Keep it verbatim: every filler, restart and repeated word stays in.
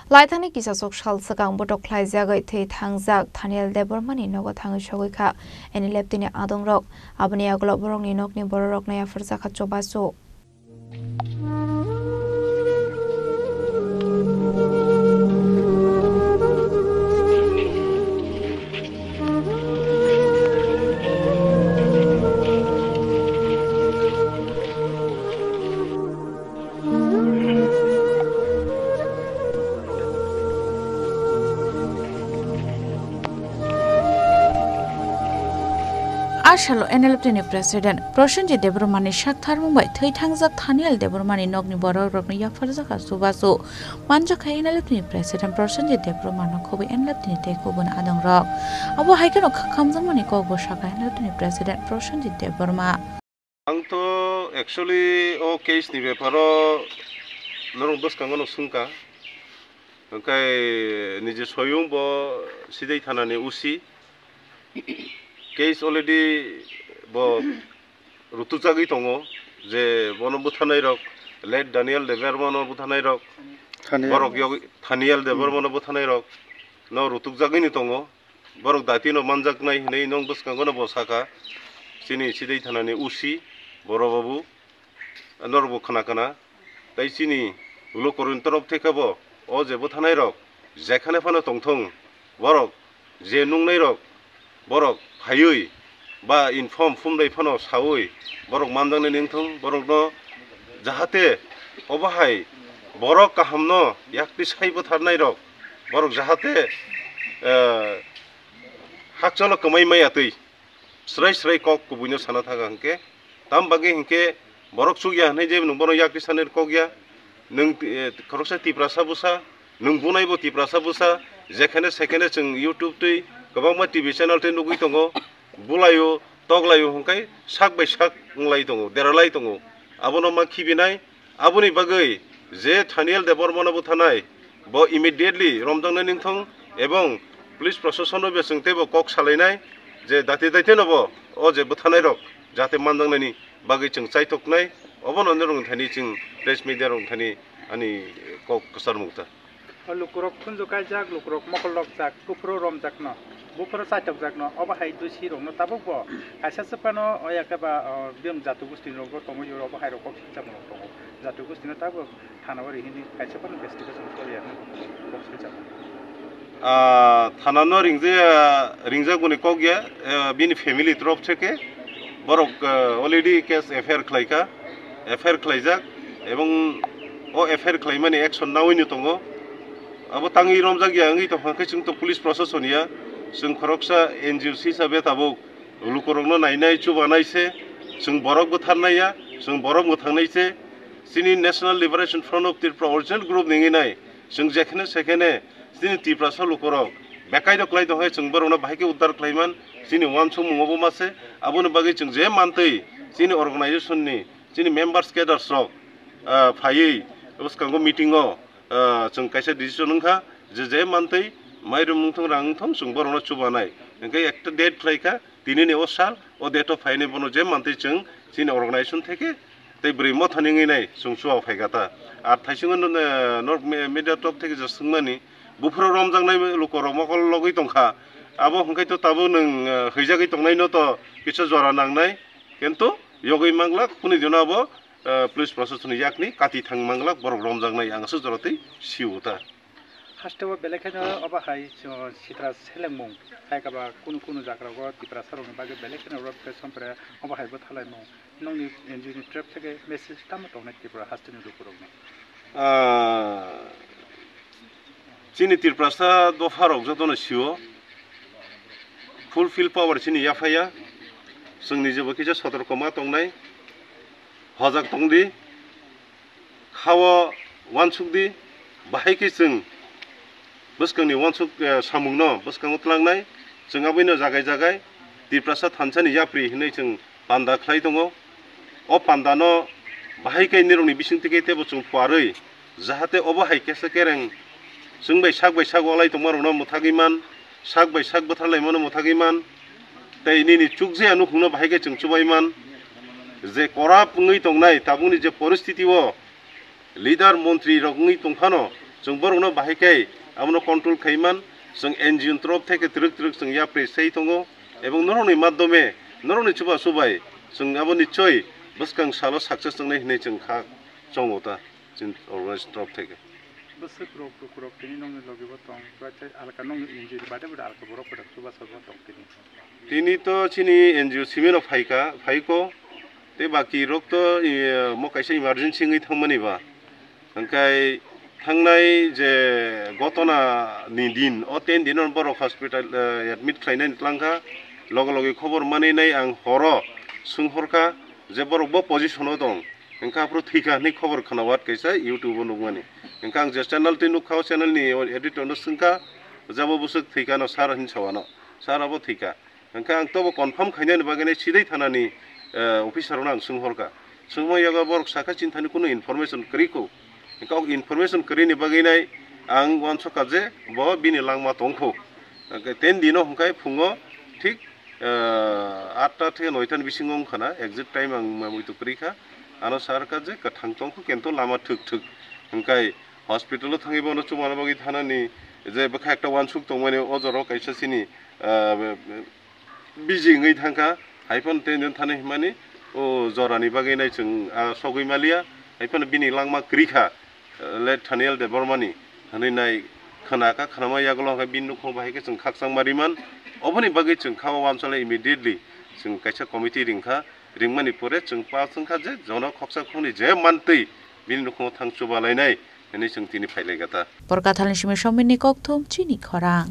Laithani kisasok sal swkang botok khlaijagwi thwi thangjak Thaniel Debbarmani nogo thangwi sogwi kha N L F T ni adongrok. Aboni yagulo borokni nokni bororokno yapharjakha chubachu. A salo N L F T ni President Prosenjit Debbarmani saktharmung bai thwi thangjak Thaniel Debbarmani nokni borok rokno yapharjak ha chubachu manjak hai N L F T ni President Prosenjit Debbarmano khobwi N L F T ni tei kubun adongrok. Abo hai kheno kha khamjakmani kokbo sakha N L F T ni President Prosenjit Debbarma. Ang to actually o case ni beparo norok bwskango no swngkha. Hwnkhe nije soyung bo Sidai thana ni O C. Case already bo rutukjagwi tongo je bono bwthanai rok, late Daniel Debbarma no bwthanai rok, Thaniel. Borok yog-, Thaniel Debbarma no bwthanai rok no rutukjagwi ni tongo. Borok dati no manjaknai hinwi nong bwskango no bo sakha, chini Sidai thana ni O C Boro Babu, norok bo khna khna. Tai chini lukurokni torof theke bo o je bwthanai rok jekhane phano tongthung, borok je nungnai rok borok phaiwi ba inform phumdai phano sawi borok manjaknai nengthung, borokno jahate obo hai borok kahamno yakti sai bwtharnai rok borok jahate, eh, hakchalo kwmai maya twi srai srai kok kubuino sana thaga hwnkhe, tam bagwi hwnkhe borok chukya hwnwi je nwng bono yakti sanwi kok ya, nwng, eh, khoroksa Tiprasa bwsa, nwng bunaibo Tiprasa bwsa, jekhane sekhane chwng YouTube twi kwbangma T V channel twi nugwi tongo, bulaio, toklaio hwnkhe sak bai sak wnglai tongo, deralai tongo. Abono ma khibinai, aboni bagwi je Thaniel Debbarmano bwthanai, bo immediately romjaknai nengthung ebong police proshasonno bo chwng teibo kok salainai je dati daitino bo o je bwthanai rok jate manjaknaini bagwi chwng chaithoknai, obono norokni thani chwng press media rokni thani ani kok kwcharmung ta. O lukurok khunju kaijak, lukurok mokol lokjak, buphuru romjakno, buphuru chaithokjakno, obo hai dusi rokno tabukbo kaisa se phano o ya khe ba, o, biyong jatu gustinirokbo tongwi oro obo hai rok kok sinchamungrok tongo. Jatu gustino tabuk thana o rihini kaisa phano investigation koriya hwnwi kok sinchamo. Ah, thana no ringjaya, ringjak boni kok ya, eh, bini family torof theke borok, eh, already case F I R khlaikha, F I R khlaijak, ebong o F I R khlaimani action nawi no tongo. Abo tangwi romjak ya wngwi tongkha khe chwng to police proshashan ya, chwng khoroksa N G O hisabe tabuk lukurokno nainai chubanai se, chwng borok bwtharnai ya, chwng borok mwthangnai se. Chini National Liberation Front of Tripura original group ni wngwi nai, chwng jekhene sekhene chini Tiprasa lukurok bekai rok klai tongkhe chwng borokno bahai khe uddar khlaiman, chini uansukmung obo ma se. Aboni bagwi chwng je mantwi chini organization ni chini members cadres rok, ah, phaiwi bwskango meeting o, ah, chwng kaisa decision wngkha je je mantwi mairum wngthung rang wngthung chwng borokno chubanai. Hwnkhe ekta date khlaikha, tinini o sal, o date o phainai bono je mantwi chwng chini organization theke tei bwrwi mothani wngwi nai chwng chuba phaikha ta. Ar thaisingo no, eh, norok me-, media torof theke je swngmani, buphuru romjaknai lukurok mokol logwi tongkha, abo hwnkhe to tabuk nwng, eh, hwijagwi tongnaino to kisa jora nangnai, kintu yogwi manglak, kuni dino abo, eh, police proshasoni yakni kati thang manglak, borok romjaknai ang aswk jora twi sio ta. Hasteo belai kheno obo hai, o, sitra selengmung hai khe ba kunu kunu jaga rogo Tiprasa rokni bagwi belai kheno road blockade sompre obo hai bwthalaimung. Nokni N G O ni torof theke message tamo tongnai Tripura hasteni lukurokno? Ah, chini Tiprasa dopha rok jotono sio, full field power chini yaphaya, chwng nijebo kisa sotorko ma tongnai, hojak tongdi. Khao uansuk di, bahai khe chwng bwskangni uansuk, eh, samungno bwskango tlangnai, chwng aboino jagai jagai Tiprasa thansani yapri hinwi chwng panda khlai tongo. O pandano bahai khe nirokni bisingtwi khe teibo chwng phuarwi, jahate obo hai kesa kereng chwng bai sak bai sak walai tongmarokno mwthagwi man, sak bai sak bwtharlaimano mwthagwi man, tei nini chukjaya nukhungno bahai khe chwng chubai man. Je corrupt wngwi tongnai tabukni je poristiti o leader montri rok wngwi tongphano, Chwng borokno bahai khe abono control khaiman, chwng N G O ni torof theke twrwk twrwk chwng yapri sai tongo, ebong norokni madhyome, norokni chuba chubai chwng abo nichoi bwskang salo success wngnai hinwi chwng kha chongo ta chini organization torof theke. Bwswk rok, rok, rok tini nokni logi bo tong, alka nokni N G O ni bade bade alka borok kwtal chuba chuba tong tini. Tini to chini N G O simi rok phaika, phaiko, tei baki rok to, eh, mo kaisa emergency wngwi thangmani ba. Hwnkhe thangnai je gotona ni din, o ten din borok hospital, eh, admit khlainani tlangkha, loge loge khobor manwi nai ang horo swnghorkha je borok bo position o tong, hwnkhe aphuru thwikha hinwi khobor khwnawat kaisa YouTube o nukmani. Hwnkhe ang je channel twi nukkha, o channel ni editor no swngkha, jabo bwswk thwikha no sir hinwi sawano, sir abo thwikha. Hwnkhe ang tobo confirm khainani bagwi nai sidai thanani, eh, officer rokno ang swnghorkha. Swngma yago borok sakha chini thani kunu information kwrwi kho. Hwnkhe o information kwrwini bagwi nai ang uansukha je bo bini langma tongkho. Hwnkhe ten dino hwnkhe phungo thik, eh, atta theke noita ni bisingo wngkha na, exact time ang mamui to kwrwi kha. Ano sakha je kwthang tongkho kento lama thwk thwk. Hwnkhe hospital o thangwi bono chumana bagwi thanani je bwkha ekta uansuk tongmani o jora o kaisa chini, eh, biji wngwi thangkha, hai phano tei nini thani himani o jorani bagwi nai chwng, ah, sogwi maliya, hai phano bini langma kwrwi kha, eh, late Thaniel Debbarmani hinwi nai khna kha, khnama yagulo hwnkhe bini nukhung bai khe chwng khakchangma riman, oboni bagwi chwng kha o uansukha immediately chwng kaisa committee ringkha, ringmani pore chwng pass wngkha je jono khoksa khoknwi je mantwi bini nukhungo thang chuba lainai hinwi chwng tini phailaikha ta. Borkathalni simi Sominni kokthum chini khorang.